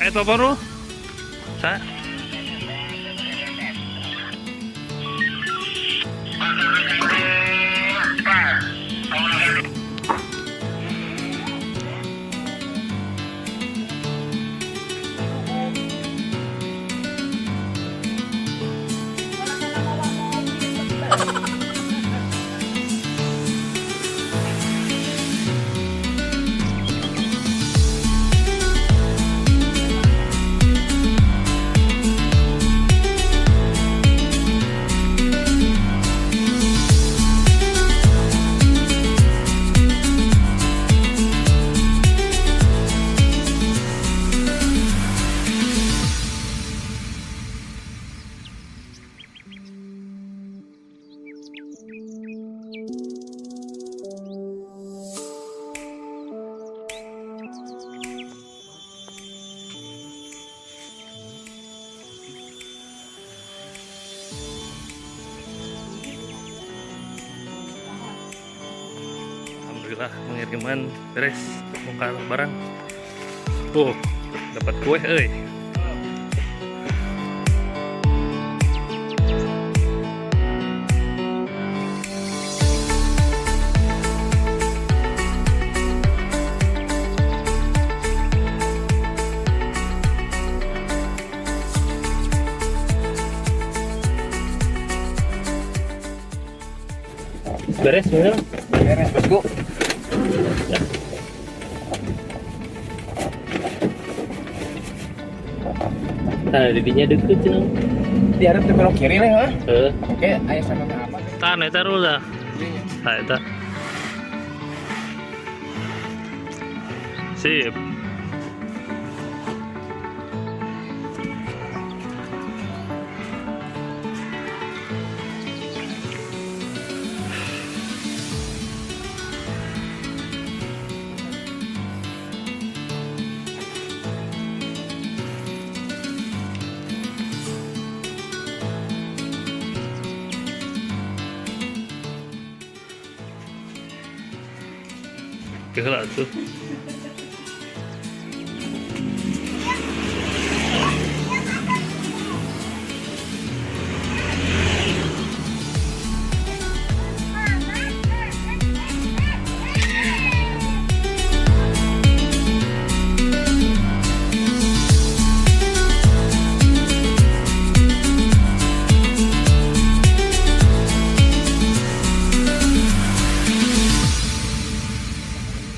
Aya telepon lu? Sa? Alhamdulillah pengiriman beres, bongkar barang. Tuh, dapat kue euy. Beres bener? Beres bosku. Ya. Nah, didinya deket cenah. Diharap tuh belok kiri lah, ha? Heeh. Oke, aya sama apa? Tah eta rula. Tah eta. Sip. Keheula tuh.